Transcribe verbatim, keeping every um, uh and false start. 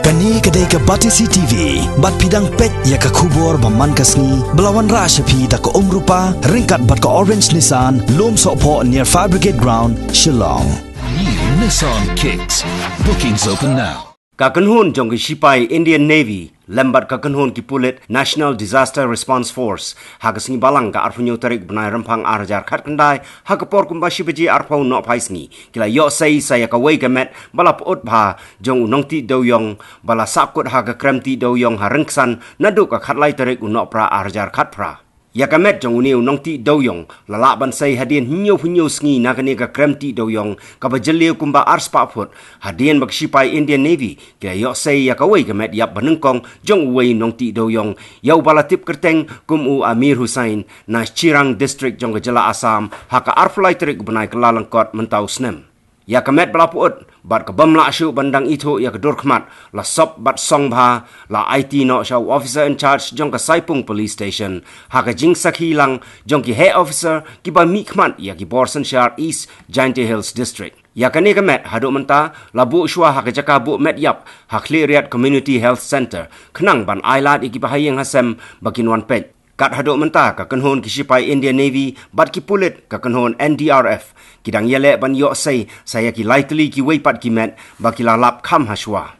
Kane ka dei ka Batesi T V, bad phi dang peit ïa ka khubor ba man ka sngi, ba la wanrah sha phi da ka Umrupa, ryngkat bad ka Orange Nissan, Lumsohphoh near Fire Brigade Ground, Shillong. New Nissan Kicks. Bookings open now. Ka kynhun jong ki shipai Indian Navy lem bad ka kynhun ki pulit National Disaster Response Force ha ka sngi Balang ka arphew hynñiew tarik bnai Rymphang ar hajar khatkhyndai ha ka por kumba shi baje arphew nohphai sngi ki la ïoh sei sa ïa kawei ka met ba la pyut bha jong u nongtih dewïong ba la sahkut ha ka krem tih dewïong ha Ryngksan naduh ka khatlai tarik u Nohprah ar hajar khatphra. Ïa ka met jong une u nongtih dewïong la lah ban sei hadien hynñiewphew hynñiew sngi na kane ka krem tih dewïong kaba jylliew kumba arspah phut, hadien ba ki shipai Indian Navy ki la ïoh sei ïa kawei ka met ïap banyngkong jong uwei u nongtih dewïong ïa uba la tip kyrteng kum u Amir Hussain na Chirang District jong ka jylla Assam ha ka arphew lai tarik u bnai Kyllalyngkot mynta u snem. Ïa ka met ba la pyut bad ka bym lah shuh ban dang ithuh ïa ka dur khmat la sop bad song bha, la aiti noh sha u officer in charge jong ka Saipung Police Station ha ka jingsakhi lang jong ki heh officer kiba mihkhmat ïa ki bor synshar East Jaintia Hills District. Ïa kane ka met haduh mynta la buh shuwa ha ka jaka buh met ïap ha Khliehriat Community Health Centre khnang ban ailad ïa kiba ha ïing ha sem ba kin wan peit. Kat haduh mynta ka kynhun ki shipai Indian Navy bad ki pulit ka kynhun N D R F ki dang ïaleh ban ïoh sei sa ïa ki lai tylli kiwei pat ki met ba ki la lap kham ha shuwa.